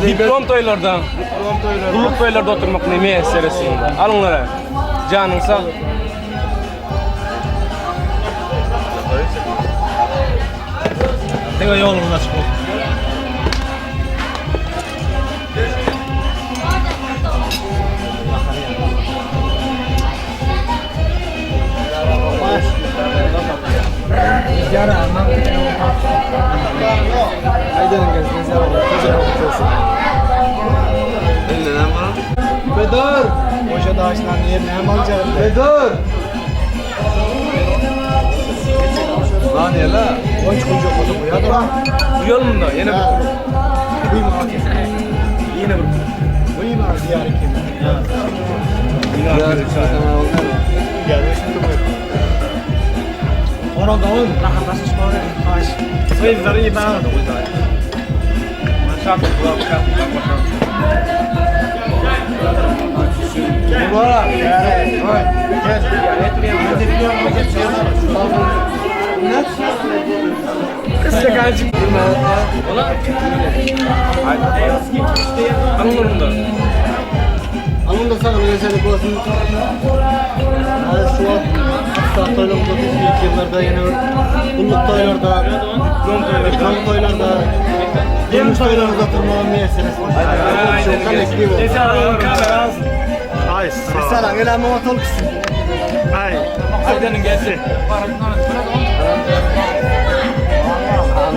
Diplom toýlarda, gulluk toýlarda oturmak ne meselesi. Alyňlar. Janyň sag. Diňe ýoluň açyk bolsun. Bedar! Boşa daşlan yerine hem alacağım. Bedar! Lan yela. Oç kucak otu bu ya da. Duyalım da yine bir. Yine bir. Buyma diyar kim? Alyňlar da. Alın da sana özel olsun. Hadi şu an startayla ilk yıllarda yine kulluk toylarda, diplom toylarda, durmuş toylarda oturmanın meselesi. Çok kolektif oldu. Ay, Mesela gelen motor kısım. Ay. Aydan'ın gelsin.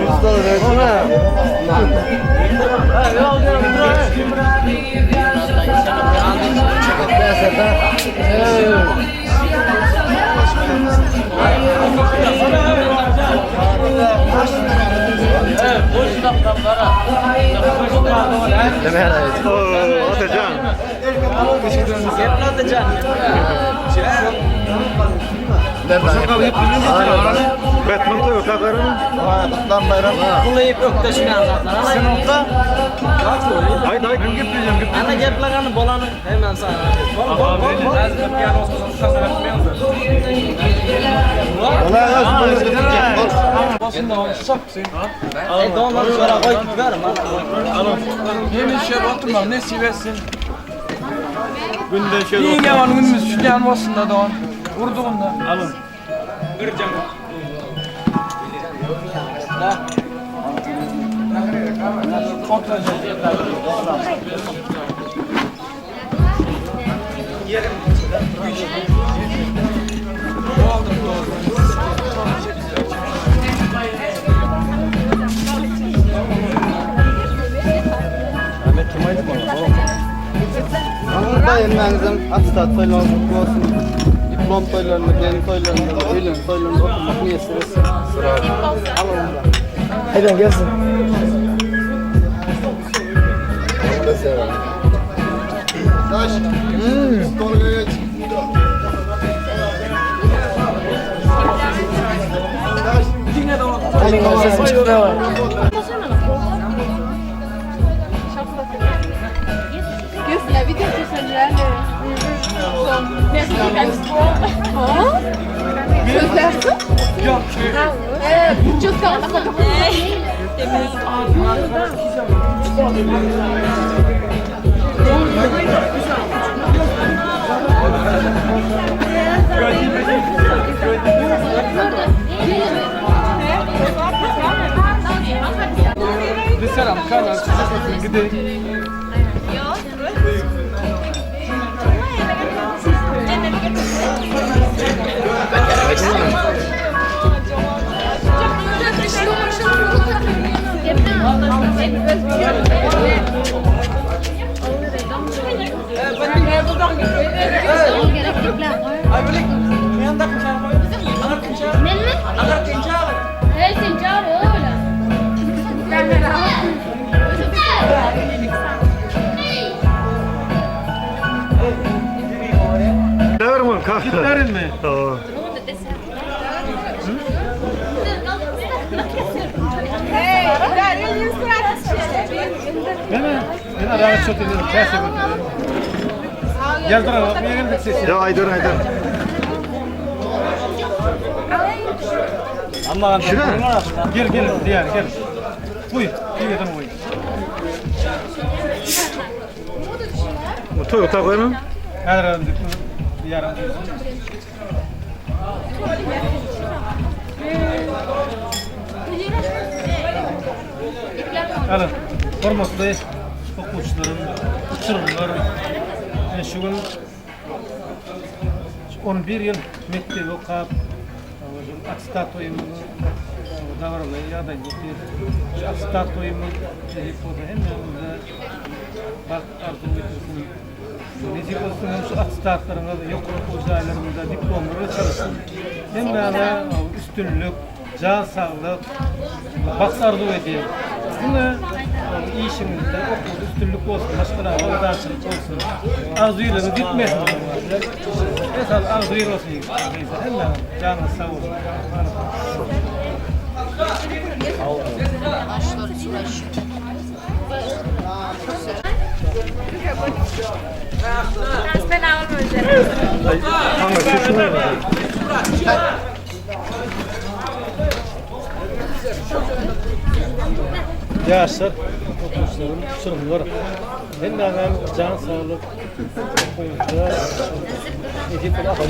Usta da Oo, Atacan. Batman toyu kakarını. Kutlan bayram. Bulayıp ökteşinen zatlar. Sen orta. Haydi haydi. Ben gepleyeceğim. Ana geplaganı bolanı hemen sana. Bol bol bol bol. E donları şöyle koy gidiverim. Hemen şöyle oturmam ne siversin. Günden şöyle İyi yaman günümüz şükran olsun da doğan. Vurduğunda. Alın. Kıracağım. Anında yenmenizin atıstat toylarınız kutlu olsun. Diplom toylarında, gelin toylarında, öğlen toylarında oturmak niyetiniz. Sıra. Alın onu da. Haydi gelsin. Taş. Hmm. Sesim çykdy. Gel gel diýer gel. Goý, diýedim goý. Toý ota goýma. Häzir diýer. Ana, hormatly okuwçylarym, uçurymlar. Men şu gün 11 ýyl mekdep okap, attestat toýumyzy dabaraly ýagdaýda otyr. Şu attestat toýumyz nesip bolsa hemmämize bagt arzuw getirsin. Nesip bolsun hem şu attestatlaryňyz ýokary okuw jaýlarynda diplomlara çalyşsyn. Hemmäňe üstünlik, jan saglyk, bagt arzuw edýän. Diňe işiňizde, okuwda üstünlik bolsun, maşgalaňyzda abadançylyk bolsun. Arzuwlaryňyz ýitmesin. Esasy arzuw bolsun ýigitler. Hemmäňiz janyňyz sag bolsun. Ýaşlar, okuwçylarym, uçurymlar, hemmäňem jan saglyk, okuwda nesip bolsa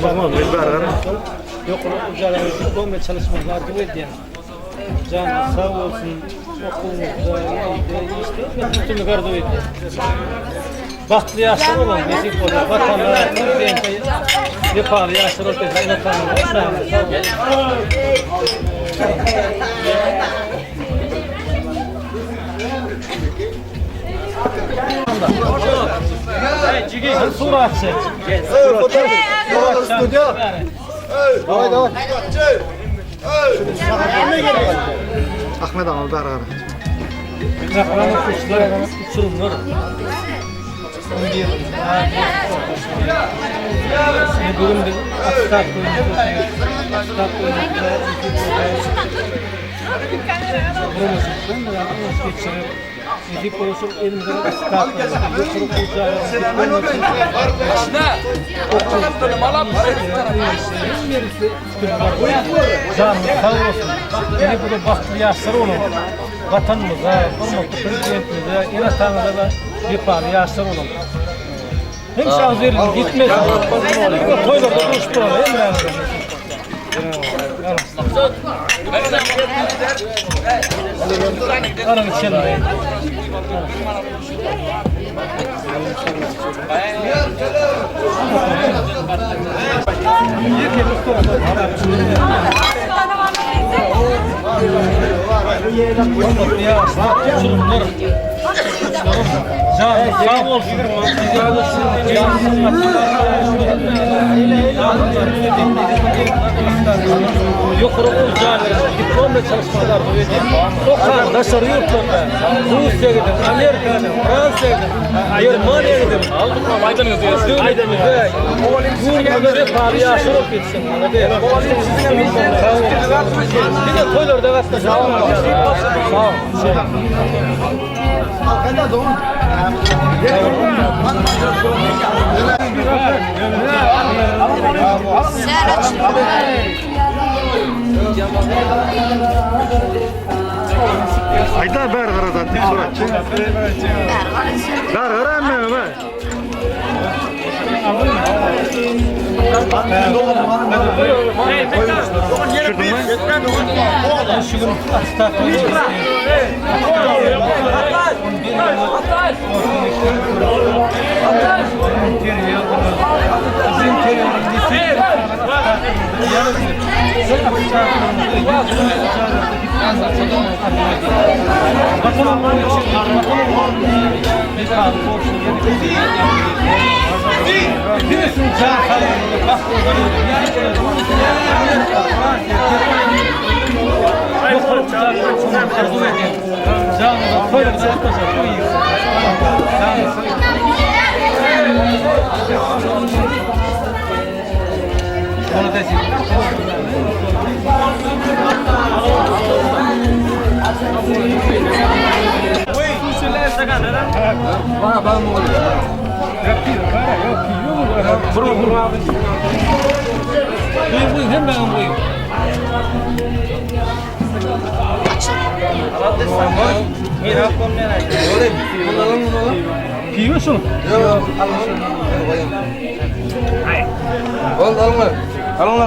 ýokary okuw jaýlaryna diplom bilen çalyşmagyňyzy arzuw edýän. Janyňyz sag bolsun, okuwyňyzda, öýde, işde üstünlik arzuw edýän. Bagtly ýaşlar boluň, nesip bolsa, Watana, Prezidente wepaly ýaşlar bolup ýetişiň, ene-ataňyza sag boluň. Suratçy. Daway daway. Ahmet aga bar gara. Mähriban okuwçylar, uçurymlar. Bugün biz attestat Attestat geçirip, nesip bolsa elimize attestat ýokary okuw Janyňyz sag bolsun. Ine bu-da bagtly ýaşlar boluň. Watanymyza, hormatly Prezidentimize, ene-ataňyza wepaly ýaşlar boluň. Hemişe agzybirligiňiz ýitmesin. Toýlarda duşup duraly hemmämiz. Garaň içelim. ýoldaşlarym janyňyz sag bolsun. Ýokary okuw jaýlarynda diplom bilen çalyşmagy arzuw edýän. Okaň daşary ýurtlarda, Russiýa gidiň, Amerika gidiň, Fransiýa gidiň, Germaniýa gidiň. Döwletimize, ýurdumyza wepaly ýaşlar bolup ýetişiň. Diňe toýlarda gatnaşyň. Sag boluň. Ayda ber garadan dik suratçy. Ber gara emme be.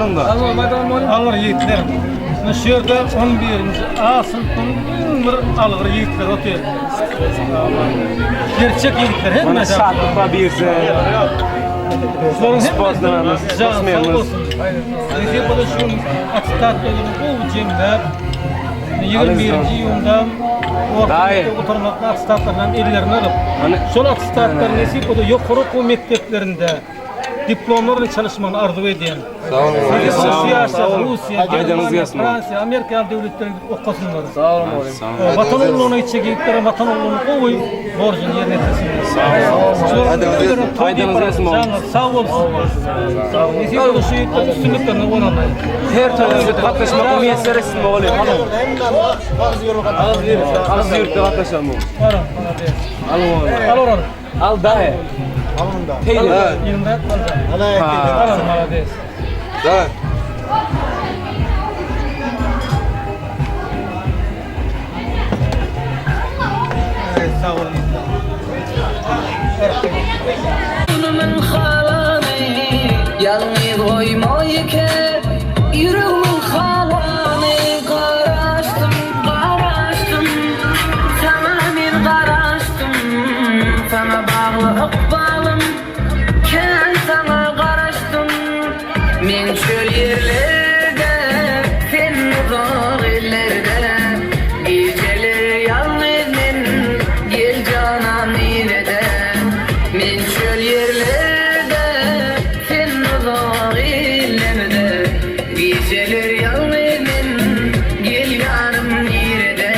Algyr ýigitler. Şu ýerde 11-nji A synpyň iň bir algyr ýigitleri otyr. Gerçek ýigitler hemmesi. Şatlyk birisi. Şolaryň Sportlarymyz, hemmesi jan sag sportsmenimiz. bolsun. Nesip bolsa şu gün attestat toýuny gowy jemläp, 21-nji iýunda orta Daýy. mekdebi gutarmakda attestatlaryny ellerine alyp, Hany- şol attestatlar nesip bolsa ýokary okuw mekdeplerinde diplomlar bilen çalışmagyny arzuw edýän. Sag boluň. Şu ýaşlar Russiýa, Aýdyňyz Germaniýa, gelsin. Fransiýa, Amerika ýaly döwletlere gidip okasynlar. Sag boluň. Watan ugruna gitjek ýigitlere watan ugruna gowy borjuny ýerine ýetirsinler. Sag boluň. Aýdyňyz gelsin. Sag bolsun. Sag bolsun. Nesip bolsa şu ýigitler üstünliklerine guwanarlar. Her toýa gatnaşmak miýesser etsin oglum. Agyz ýurtda gatnaşalım. Baran, malades. Al oglum. Al oran. Al daýy. Peýle. Ýylmyrat aljan. Baran, malades. Sag bolun. Ýüregimiň halany Ýalňyz goýma ýeke Ýüregimiň halany Garaşdym, garaşdym Saňa men garaşdym Saňa bagly ykbalym Kän saňa garaşdym Men çöl ýerlerde Sen uzak illerde Gijeler ýalňyz men Gel janan nirede Men çöl ýerlerde Sen uzak illerde Gijeler ýalňyz men Gel ýanym nirede.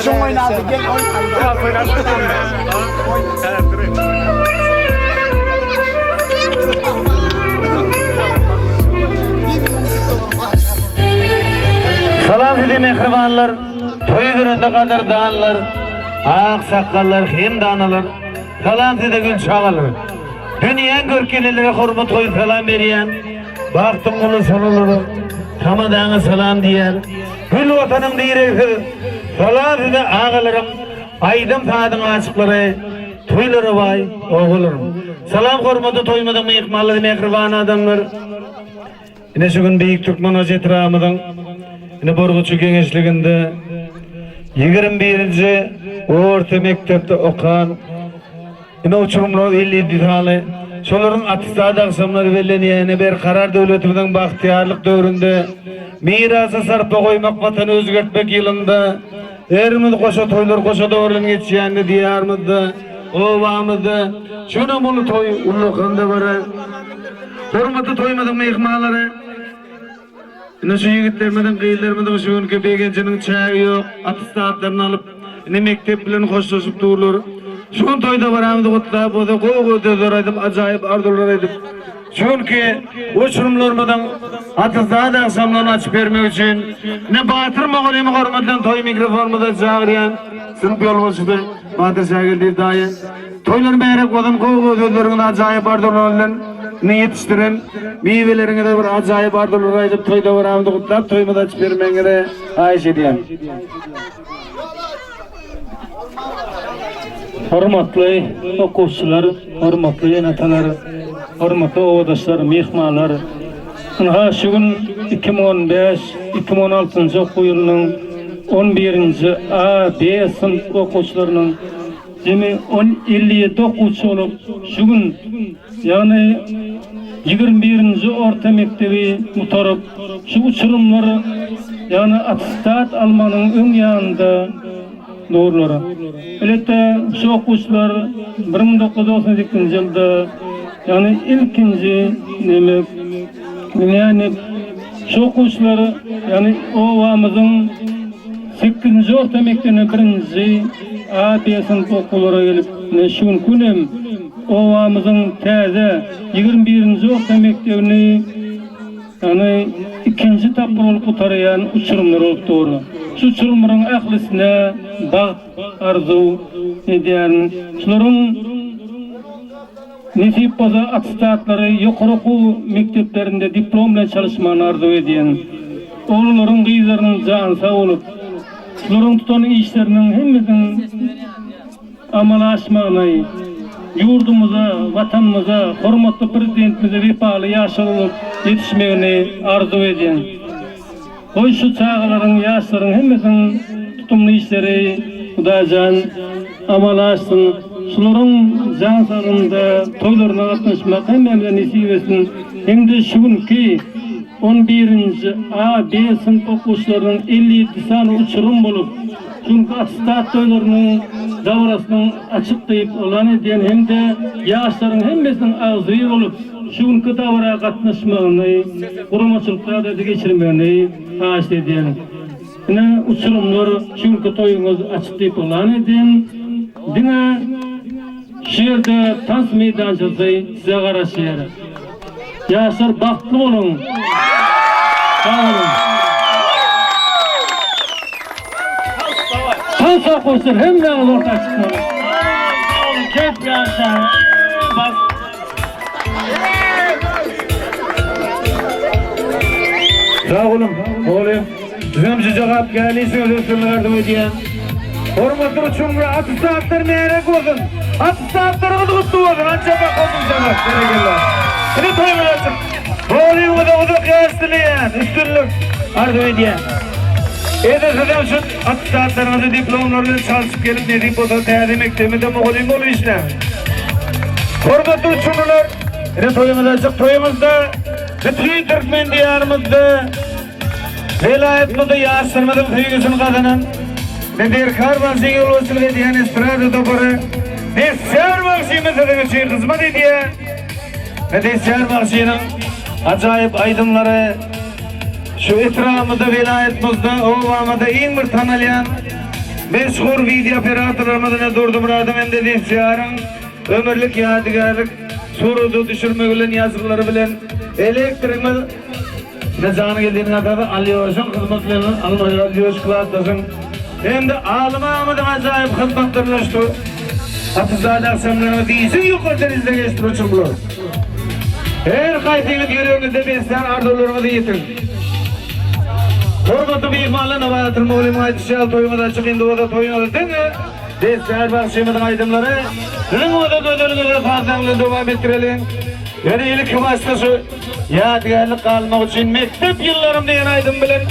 Şuň oýnaldy gel Salam size mähribanlar, toý görende gadyrdanlar, ak sakgallar hem danalar, salam size gül çagalar. Dünýäň görkenelere hormat goýup salam berýän, bagtyň uly sonalara, tamadaňa salam diýýär. Gül watanyň diregi siz, salam size agalarym, aýdym-sazyň aşyklary, toýlara baý obalarym. Salam hormatly toýumyzyň myhmanlary, mähriban adamlar. Ine şu gün Beýik Türkmenbaşy etrabymyzyň ine Borguçy geňeşliginde 21-nji orta mekdepde okan ine uçurymlar 57 sany şolaryň attestat agşamlary bellenýär. Ine Berkarar döwletimiziň bagtyýarlyk döwründe mirasa sarpa goýmak, watany özgertmek ýylynda Ärimiz goşa toýlar goşa dogrulan geçýände diýarymyzda, obamyzda şu günem uly toý, ullakan dabara. Hormatly toýumyzyň myhmanlary! Ine şu ýigitlerimiziň, gyzlarymyzyň şu günki begenjiniň çägi ýok. Attestatlaryny alyp, ine mekdep bilen hoşlaşyp durlar. Şu gün toý dabaramyzy gutlap bolsa gowy-gowy sözler aýdyp, ajaýyp arzuwlar aýdyp, şu günki uçurymlarymyzyň attestat agşamlaryny açyp bermek üçin ine Batyr mugallymy hormatlan toý mikrofonymyza çagyrýan synp ýolbaşçysy Batyr Şageldiýew daýy. Toýlar mübärek bolsun gowy gowy sözleriňiz ajaýyp arzuwlar bilen ine ýetişdiren miweleriňize bir ajaýyp arzuwlar aýdyp toý dabaramyzy gutlap toýumyzy açyp bermegiňizi haýyş edýän. Hormatly okuwçylar, hormatly ene-atalar, hormatly obadaşlar, myhmanlar! Ynha şu gün 2015, 2016-njy okuw ýylynyň on birinji A, B synp okuwçylarynyň Jemi on 57 okuwçy bolup, şu gün, ýagny ýigrimi birinji orta mekdebi gutaryp, şu uçurymlar, ýagny attestat almagynyň öň ýanynda durlar. Elbetde, şu okuwçylar 1998-nji ýylda, ýagny ilkinji diýmek, ýagny şu okuwçylar, ýagny obamyzyň Sekizinji orta mekdebine birinji A, B synp okuwlara gelip, ine şu günki gün hem obamyzyň täze 21-nji orta mekdebini ýagny ikinji tapgyr bolup gutarýan uçurymlar bolup dur. Şu uçurymlaryň ählisine bagt arzuw edýärin. Şularyň nesip bolsa attestatlary ýokary okuw mekdeplerinde diplom bilen çalyşmagyny arzuw edýän. Oglanlaryň gyzlarynyň jany sag bolup, şularyň tutan işleriniň hemmesiniň amala aşmagyny, ýurdumyza, Watanymyza, hormatly Prezidentimize wepaly ýaşlar bolup ýetişmegini arzuw edýän. Goý şu çagalaryň, ýaşlaryň hemmesiniň tutumly işleri Hudaýjan amala aşsyn. Şularyň jan saglygynda toýlaryna gatnaşmak hemmämize nesip etsin hem-de şu günki On birinji A, B synp okuwçylarynyň 57 sany uçurym bolup, çünki attestat toýlarynyň dabarasynyň açyk diýip yglan edýän hem-de ýaşlaryň hemmesiniň agzybir bolup, şu günki dabara gatnaşmagyny, guramaçylykly ýagdaýda geçirmegini haýyşt edýän. Ine, uçurymlar, şu günki toýuňyz açyk diýip yglan edýän. Diňe şu ýerde tans meýdançasy size garaşýar. Ýaşlar bagtly boluň. Sag boluň. Tans okuwçylar hemmäňiz orta çykmaly. Köp ýaşa. Bas. Sag boluň. Oglum. Sizem şu jogapkärli işiňizde üstünlik arzuw edýän. Hormatly uçurymlar, attestatlar mübärek bolsun. Attestatlaryňyz gutly bolsun. Ança bak bolsun Berekella. Ine toýuňyz açyk. Bolyňyza uzak ýaş dileýän, üstünlik arzuw edýän. Ede sizem şu attestatlaryňyzy diplomlar bilen çalşyp gelip nesip bolsa täze mekdebimizde mugallym bolup işläň. Hormatly uçurymlar, ine toýuňyz açyk. Toýumyzda bütin türkmen diýarymyzda Welaýatymyzda ýaşlarymyzyň söýgüsini gazanan we Derkar bagşyň ýolbaşçylyk edýän estrada topary Dessar bagşymyz siziň üçin hyzmat edýär. We Dessar bagşynyň ajaýyp aýdymlary şu etrabymyzda, welaýatymyzda, obamyzda iň bir tanalýan. Meşhur wideo operatorlarymyz ine Durdymyradyň hem-de Zefýaryň ömürlik ýadygärlik surata düşürmegi bilen ýazgylary bilen elektrigimiz ine Jangeldiniň atasy Alýoşyň hyzmatlaryny Alýoş klasdaşyň hem-de Alym agamyzyň ajaýyp hyzmatlaryny şu Atyzada agşamlaryny diýseň ýokary derejede geçdi bu çuňlar. Her haýsyňyz ýüregiňizde beslän arzuwlaryňyza ýetiň. Hormatly myhmanlar Nobatly mugallymyň aýdyşy ýaly toýuňyz açyk indi bolsa toýuňyzy diňe Dessar bagşymyzyň aýdymlary siziň bolsa gözel gözel sazlaryň bilen dowam etdireliň. Ýöne ilki başda şu ýadygärlik galmak üçin mekdep ýyllarym diýen aýdym bilen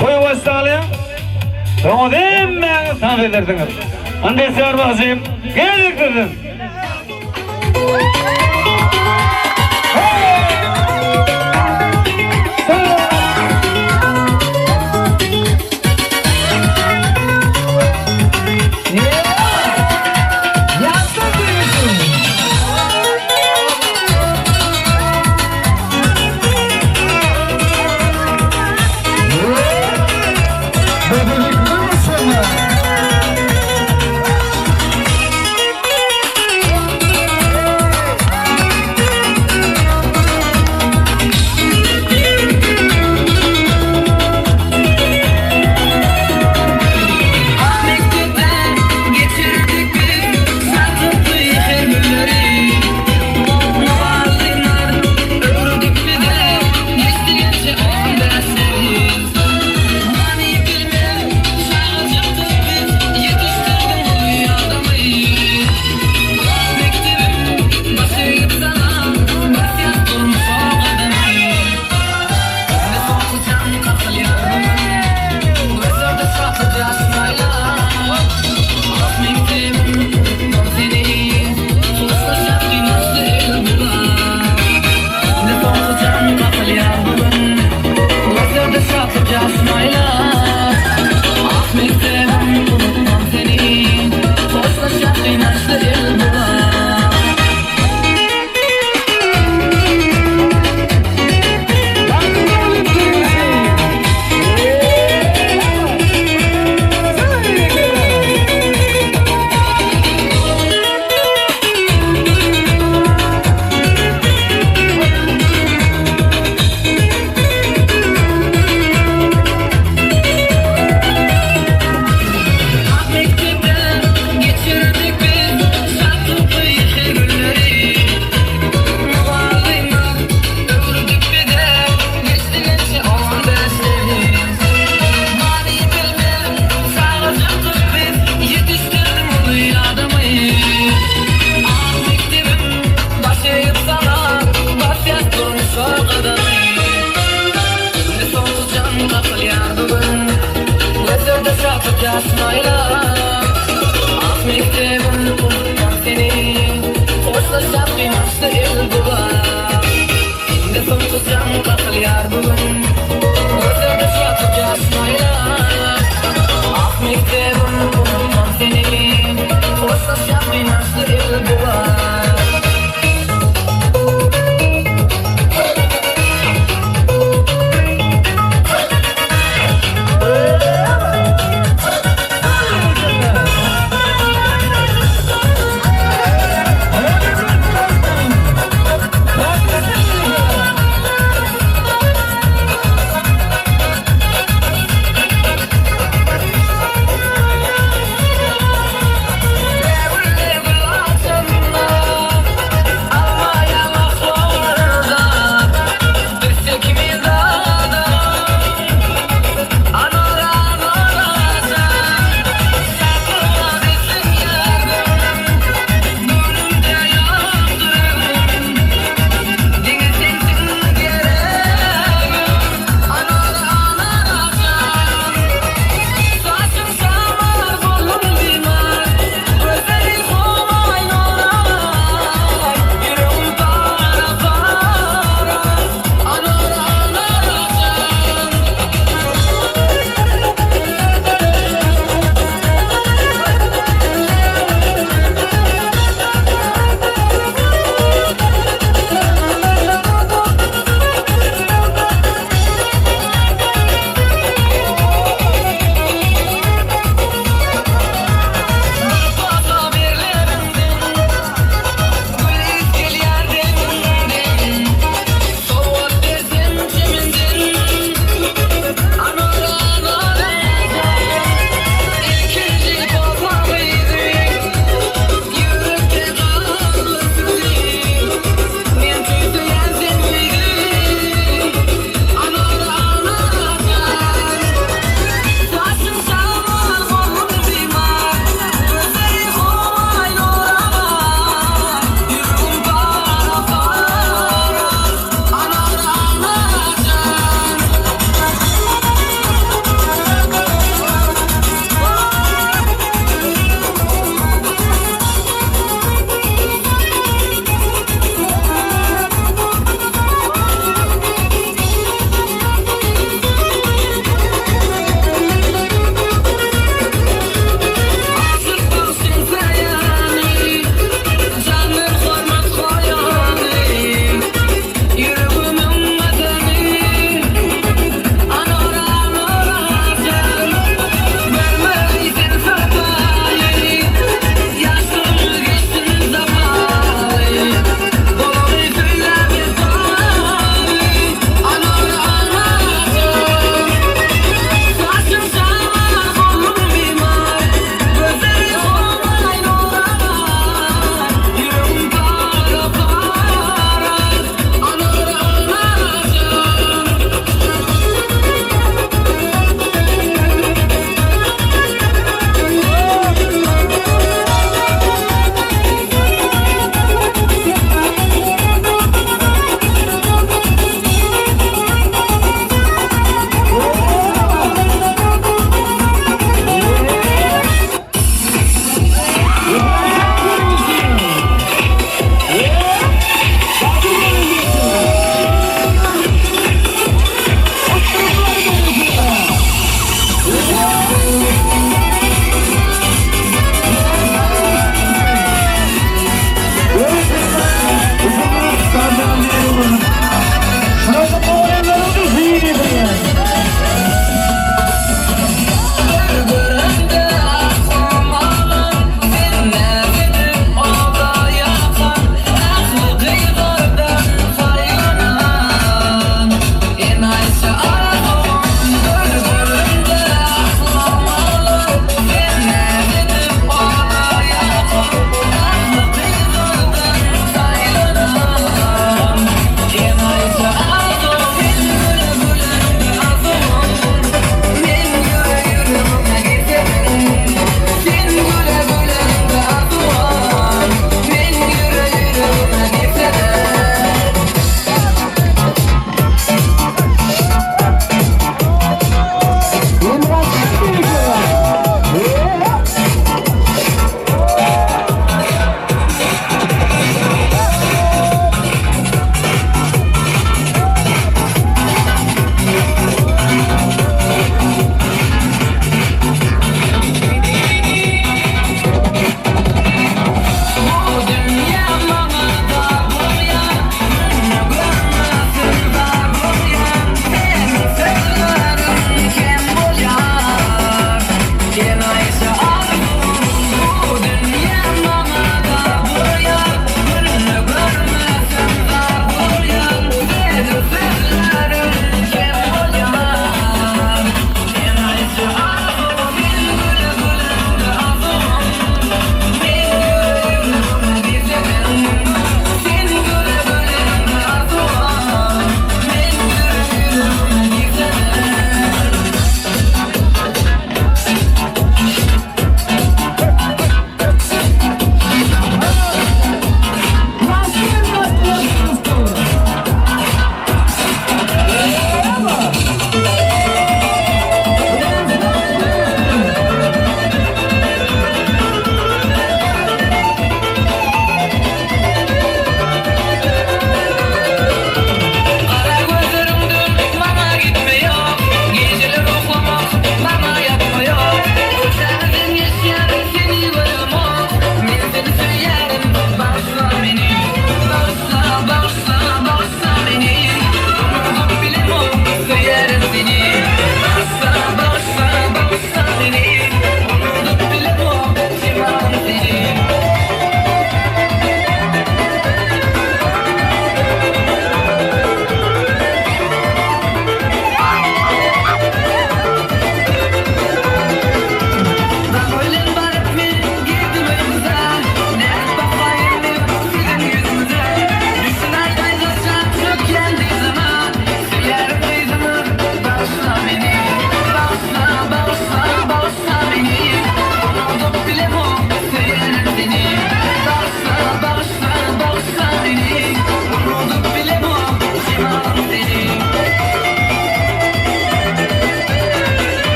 toýa başlalyň. Soňa hemmäňiz tans edersiňiz. Hany Dessar bagşym, gezek sizden.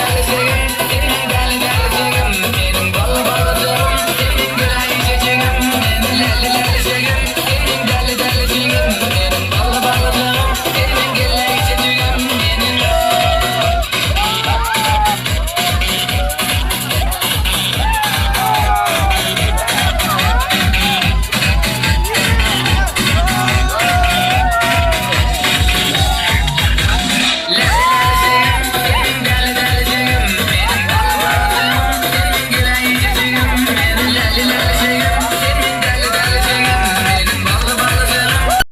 Geldi.